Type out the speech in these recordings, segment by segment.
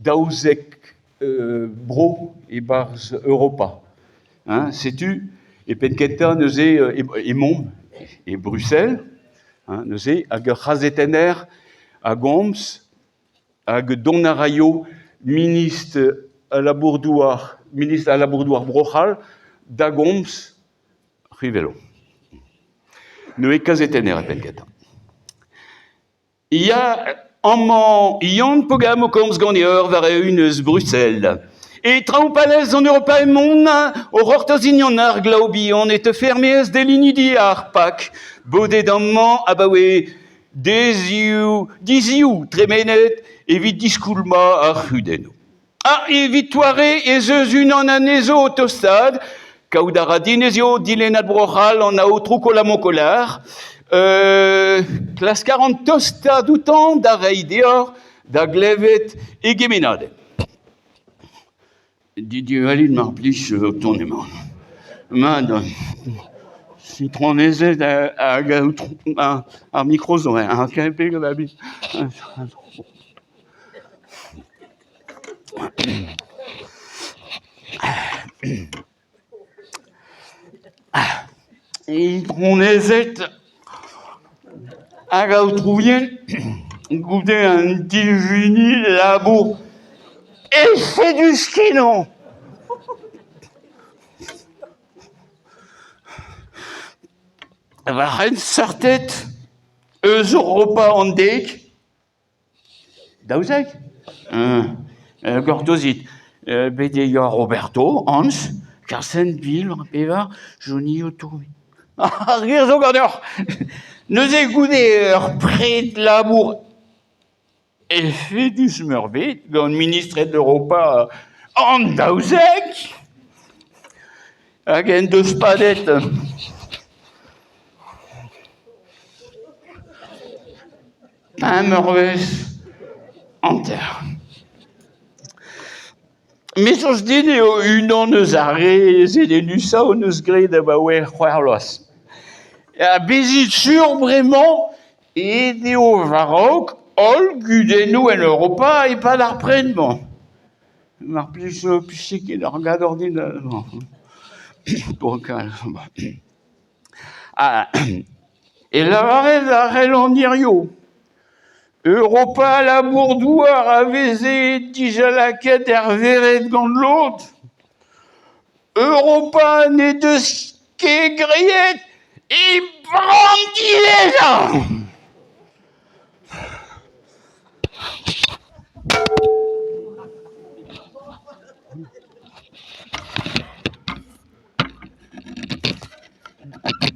12 bro e-barzh Europa. Hein, setu e penn-kentañ neuze emaomp e Bruxelles, hein, neuze hag ur c'hazetenner a gomz hag dont a raio ministr al labour-douar, ministr al labour-douar Bro-C'hall da gomz Rivelo. Neuze kazetenner e penn-kentañ. Ya, amañ Yann Pogam o komz ganeoc'h war-eeun eus Bruxelles. E traoñ palez an Europa emaon o c'hortoziñ an arglav bihan e teufe er-maez delinidi ar pak bodet amañ abaoe dezioù dizioù tremenet evit diskoulmañ ar c'hudennoù. Ha evit doare ez eus unan anezho o tostaat. Kaout a ra din ez eo dilennad Bro-C'hall an aotrou Colamon-Collard. Klask a ran tostaat outañ da reiñ deoc'h da glevet e gemennadenn. Didualit mar plij o tont emaon. Mat, sitronezed hag ar mikro zo Itronezed hag aotrounien, goude an dijuniñ labour efedus-kenañ. Va c'henseurted eus Europa an dek 12 Gortozit, bet eo Roberto, Hans, Carsten, Bill, pevar, Johnny Otto. Ar ger zo ganeoc'h. Neuze goude ur pred labour efedus-meurbet gant ministred Europa an 12 hag en deus padet Un eurvezh hanter. Me 'soñj din eo unan eus ar re zedennusañ hon eus graet abaoe c'hwec'h vloaz. Ha bezit sur bremañ aet eo war-raok holl gudennoù en Europa e-pad ar pred-mañ. Mar plij 'plij ket ar gador din. E lavaret a c'hellont hiziv Europa labour-douar a veze dija lakaet er vered gant lod. Europa n'he deus ket graet he brant diwezhañ.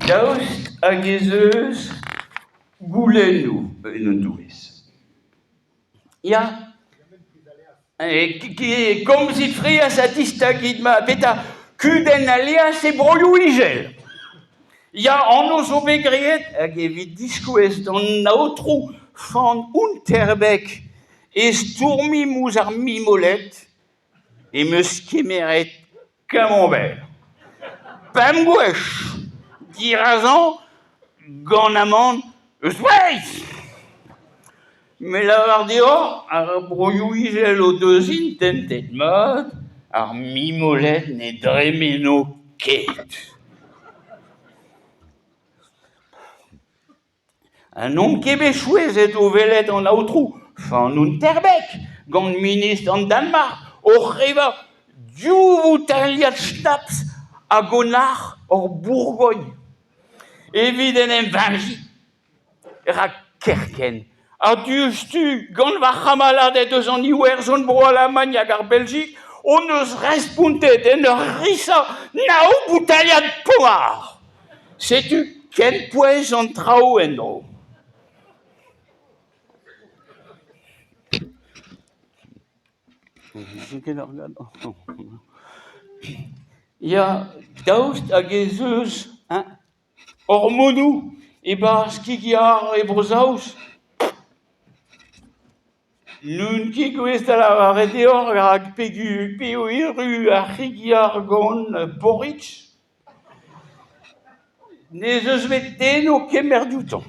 Daoust hag ez eus goulennoù en un douez ? Ya. Komzit freaz ha distagit ma petra kudenn alias e broioù izel. Ya, anv zo bet graet hag evit diskouez d'an aotrou Van Unterbeck e stourmimp ouzh ar mimoled em eus kemeret Camembert. Pemp gwech dirazañ gant amann eus Breizh. Me lavar deoc'h ar broioù izel o deus intentet mat ar mimoled ne dremeno ket. Ha n'omp ket bet souezhet o welet an aotrou Van Unterbeck gant ministr an Danmark oc'h evañ div voutailhad schnaps hag o nac'h hor Bourgogn evit en em veñjiñ. Rak kerkent ha diouzhtu gant va c'hamaladed eus an Iwerzhon, Bro-Alamagn hag ar Beljik hon eus respontet en ur risañ nav boutailhad poar. Setu kempouez an traoù en-dro. Ya, daoust hag ez eus hormonoù e-barzh kig-yar e Bro-Saoz ? N'on ket gouest da lavaret deoc'h rak p'eo erru ar c'hig-yar gant porridge n'ez eus bet den o kemer dioutañ.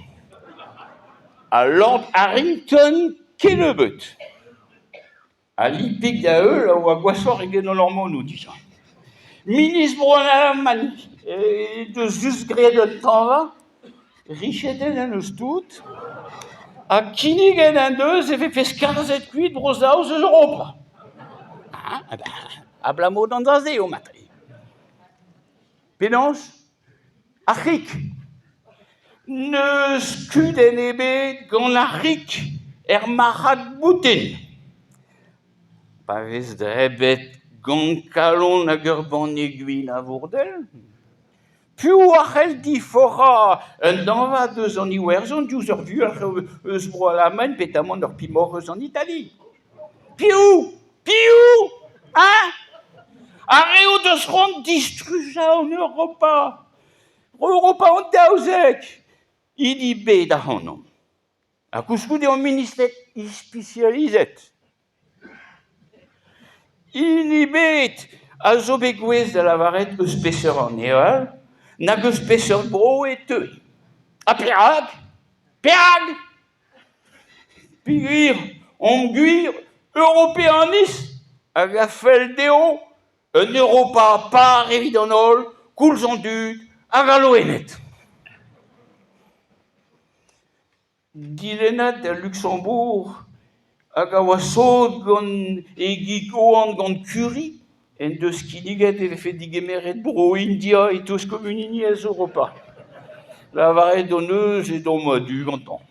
Ha Lord Harrington kennebeut. Al lipig da heul a oa gwashoc'h eget an hormonoù dija. Ministr Bro an Alamagn he deus just graet un tañva, richedenn en deus tout, ha kinniget en deus e vefe skarzhet kuit Bro-Saoz eus Europa. Abalamour d'an dra-se eo mat-tre. Penaos ? Ar c'hig ! N'eus kudenn ebet gant ar c'hig er marc'had boutin. Pa vez debret gant kalon hag ur banne gwin a Vourdel, piv a c'hell diforc'hañ un dañvad eus an Iwerzhon diouzh ur vuoc'h eus Bro-Alamagn peotramant ur pemoc'h eus an Itali ? Piv ? Piv ? Hein ? Ar re o deus c'hoant distrujañ an Europa, Europa an 12, hini ebet ac'hanomp. Ha koulskoude omp ministred ispisializet. Hini ebet a zo bet gouest da lavaret eus peseurt aneval nag eus peseurt bro e teu. Ha perak ? Perak ? Peogwir omp gwir Europeaniz hag a fell dezho un Europa par evit an holl, koulz an dud hag al loened. Dilennad al Luksembourg hag a oa sot gant e gig-oan gant curry en deus kinniget e vefe degemeret Bro-India e-touez Kumuniezh Europa. Lavaret hon eus edomp a-du gantañ.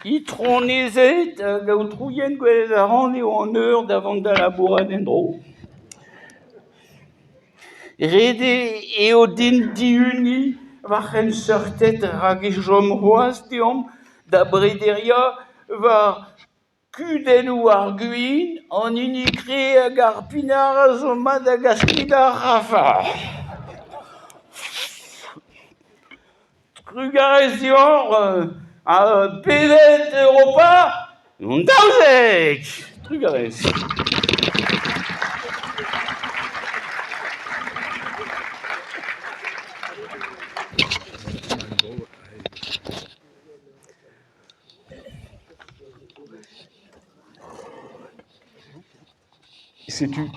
Itronezed hag aotrourien gwelet a ran eo an eur da vont da labourat en-dro. Ret eo din dihuniñ va c'henseurted rak e chom c'hoazh deomp da brederiañ war kudennoù ar gwin, an hini kre hag ar pinard a zo mat da gas kuit ar rafar. Trugarez deoc'h ha pedet Europa an 12 ! Trugarez. Setu.